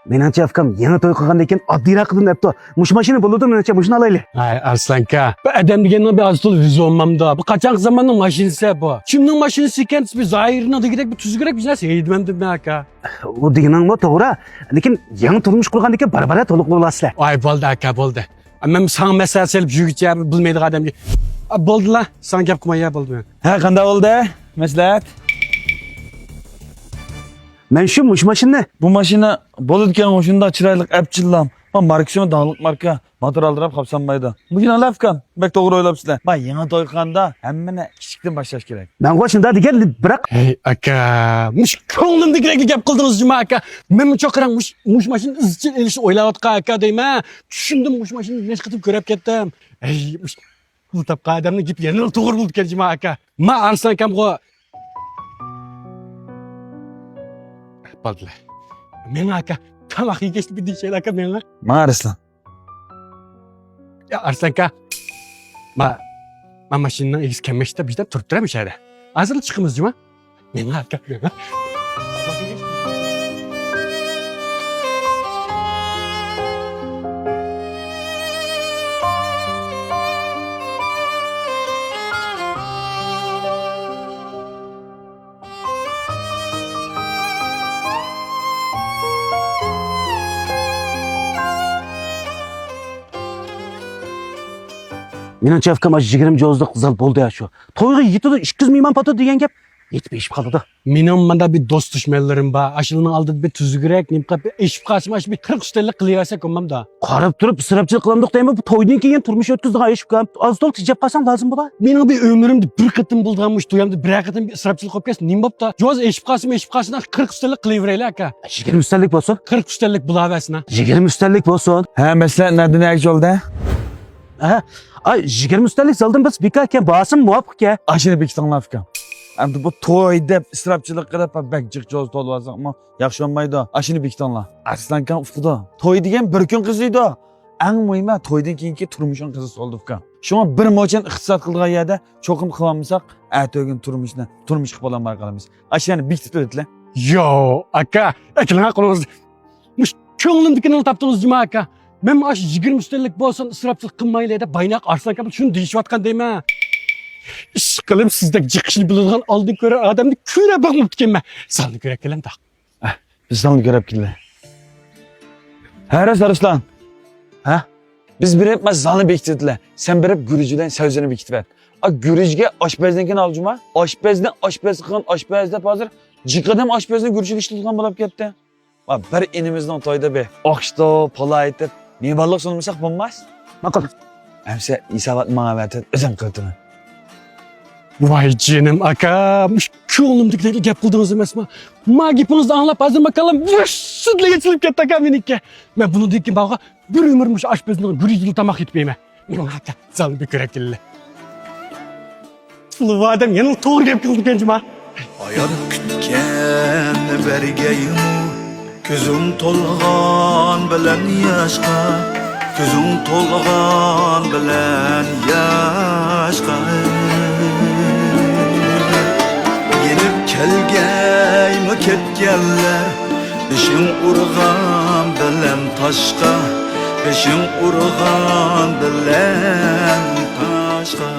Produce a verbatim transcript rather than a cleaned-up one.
مېنىڭچە ئۇكام يېڭى توي قىلغاندىن كېيىن ئاددىيراق قىلدىم دەپتۇ. مۇشۇ ماشىنا بولىدۇ، مېنىڭچە مۇشۇنى ئالايلى. ھەي ئارسلانكا، بۇ ئادەم دېگەننىڭ بىر ئاز تولا ئۆزى بولمامدۇ؟ بۇ قاچانقى زاماننىڭ ماشىنىسى بۇ؟ كىمنىڭ ماشىنىسى ئىكەن؟ بىر زاھىرنىڭ دېگۈدەك بىر تۈزۈكرەك بىر نەرسە ھەيدىمەمدۇ مەن ئاكا. ئۇ دېگىنىڭمۇ توغرا. لېكىن يېڭى تۇرمۇش قۇرغاندىن كېيىن بارا-بارا تولۇق بولاسىلەر. ئاي بولدى ئاكا، بولدى. مەن ساڭا مەسلىھەت سېلىپ يۈرگۈچە بىلمەيدىغان ئادەمگە. ئا، بولدىلا، ساڭا گەپ قىلماي يا، بولدى. ھە، قانداق بولدى مەسلىھەت؟ مەن شۇ مۇشۇ ماشىنىنى. بۇ ماشىنا بولىدىكەن، شۇنداق چىرايلىق، ئەپچىللام. ما، ماركىسىمۇ داڭلىق ماركا. موتور ئالدىراپ قاپسانمايدۇ. مۇشۇنى ئالا ئۇكام، بەك توغرا ئويلاپسىلەر. ما، يېڭى توي قىلغاندا ھەممىنى كىچىكتىن باشلاش كېرەك. مەنغۇ شۇنداق دېگەن، بىراق. ھەي ئاكا، مۇشۇ كۆڭلۈمدىكىدەكلا گەپ قىلدىڭىز جۇما ئاكا. مەنمۇ چوقۇراڭ مۇشۇ، مۇشۇ ماشىنىنى ئىزچىل ئېلىشنى ئويلاۋاتقان ئاكا دەيمەن. چۈشۈمدىمۇ مۇشۇ ماشىنىنى نەچچە قېتىم كۆرۈپ كەتتىم. ھەي، مۇشۇ پۇل تاپقان ئادەمنىڭ گېپى يەنىلا توغرا بولىدىكەن جۇما ئاكا. ما ئارسلان ئاكامغۇ. بولدىلا. مېڭە ئاكا، تاماق يېگەچ بىر دېيىشەيلى ئاكا مېڭە. ما ئارسلان. يا ئارسلان ئاكا. ما، ما ماشىنىنىڭ ئىگىسى كەلمەكچىدە، بىزدە تۇرۇپ تۇرامىز شەھەردە. ھازىرلا چىقىمىز جۇما. مېڭە ئاكا، مېڭە. مېنىڭچە ئۇكام، ئاشۇ يىگىرمە جوزلۇق زال بولدى يا شۇ. تويغا يېتىدۇ، ئىككى يۈز مېھمان پاتىدۇ دېگەن گەپ. يېتىپ ئېشىپ قالىدۇ. مېنىڭ مۇنداق بىر دوست دۈشمەنلىرىم بار. ئاشۇلارنىڭ ئالدىدا بىر تۈزۈكرەك، نېمە قىلىپ ئېشىپ قالسىمۇ، ئاشۇ بىر قىرىق ئۈستەللىك قىلىۋەرسەك بولمامدۇ؟ قاراپ تۇرۇپ ئىسراپچىلىق قىلامدۇق دەيمەن، بۇ تويدىن كېيىن تۇرمۇش ئۆتكۈزىدىغان ئىش ئۇكام. ئاز تولا تېجەپ قالساڭ لازىم بولا. مېنىڭ بىر ئۆمرۈمدە بىر قېتىم بولىدىغان مۇشۇ تويۇمدا بىرەر قېتىم بىر ئىسراپچىلىق بولۇپ كەتسە نېمە بوپتۇ؟ جوز ئېشىپ قالسىمۇ ئېشىپ قالسۇن، قىرىق ئۈستەللىك قىلىۋېرەيلى ئاكا. يىگىرمە ئۈستەللىك بولسۇن. قىرىق ئۈستەللىك بولاۋەرسۇن ھە. يىگىرمە ئۈستەللىك بولسۇن. ھە، مەسىلەن، نەدىن ئەگىچ بولدى؟ ھە؟ ئاي، يىگىرمە ئۈستەللىك زالدىن بىز بىكار ئىكەن، باسىمۇ مۇۋاپىق ئىكەن. ئاشۇنى بېكىتىڭلار ئۇكام. ئەمدى بۇ توي دەپ ئىسراپچىلىق قىلىپ بەك جىق جوز تولۇۋالساقمۇ ياخشى بولمايدۇ. ئاشۇنى بېكىتىڭلار. ئارسلان ئاكاڭ ئۇقىدۇ. توي دېگەن بىر كۈن قىزىيدۇ. ئەڭ مۇھىمى تويدىن كېيىنكى تۇرمۇشۇڭ قىزىق بولىدۇ ئۇكام. شۇڭا بىر موچەن ئىقتىساد قىلىدىغان يەردە چوقۇم قىلالمىساق، ئەتىگۈن تۇرمۇشنى تۇرمۇش قىلىپ بولالماي قالىمىز. ئاشۇ يەرنى بېكىتىپ ئۆتىلە. ياۋ ئاكا، ئەكېلىڭە قولىڭىزنى. مۇشۇ كۆڭلۈمدىكىنىلا تاپتىڭىز جۇما ئاكا. مەن ئاشۇ يىگىرمە ئۈستەللىك بولسۇن، ئىسراپچىلىق قىلمايلى دەپ بايناق ئارسلان ئاكام شۇنى دېيىشىۋاتقان دەيمەن. ئىشقىلىپ سىزدەك جىق ئىشنى بىلىدىغان، ئالدىن كۆرەر ئادەمنى كۆرۈپ باقماپتىكەنمەن. زالنى كۆرەككىلەمدۇق. ھە، بىز زالنى كۆرەپ كېلەي. ھە، راست ئارسلان. ھە؟ بىز بېرىپ مانا زالنى بېكىتىۋېتىلە. سەن بېرىپ گۈرۈچ بىلەن سەۋزىنى بېكىتىۋەت. ئا، گۈرۈچكە ئاشپەزنىڭكىنى ئال جۇما. ئاشپەزنى ئاشپەز قىلغان ئاشپەز دەپ ھازىر جىق ئادەم ئاشپەزنى گۈرۈچىگە ئىشلىتىدىغان بولۇپ كەتتى. ۋا، بىر ئىنىمىزنىڭ تويىدا بىر ئاقشىتو، پالا ئېيتىپ، مېھمانلىق سۇنمىساق بولماس؟ ماقۇل. ئەمسە ھېساباتنى ماڭا ئەۋەتىپ، ئۆزۈم قىلىۋېتىمەن. ۋاي جېنىم ئاكا، مۇشۇ كۆڭلۈمدىكىدەك گەپ قىلدىڭىز ئەمەسمۇ؟ ما گېپىڭىزنى ئاڭلاپ، ھازىر ماكالام ۋىششىدلا ئېچىلىپ كەتتى ئاكا مېنىڭكى. مەن بۇنىڭدىن كېيىن بارغا بىر ئۆمۈر مۇشۇ ئاشپەزنىڭ گۈرۈچىدىلا تاماق يېتىپ يەيمەن. مېنىڭ ئاكا، زالنى بىر كۆرەككىلى. پۇلى بار ئادەم يەنىلا توغرا گەپ قىلىدىكەن جۇما. ھايات كۈتكەننى بەرگەيمۇ، كۆزۈڭ تولغان بىلەن ياشقا، كۆزۈڭ تولغان بىلەن ياشقا. يېنىپ كەلگەيمۇ كەتكەنلەر، بېشىڭ ئۇرغان بىلەن تاشقا، بېشىڭ ئۇرغان بىلەن تاشقا.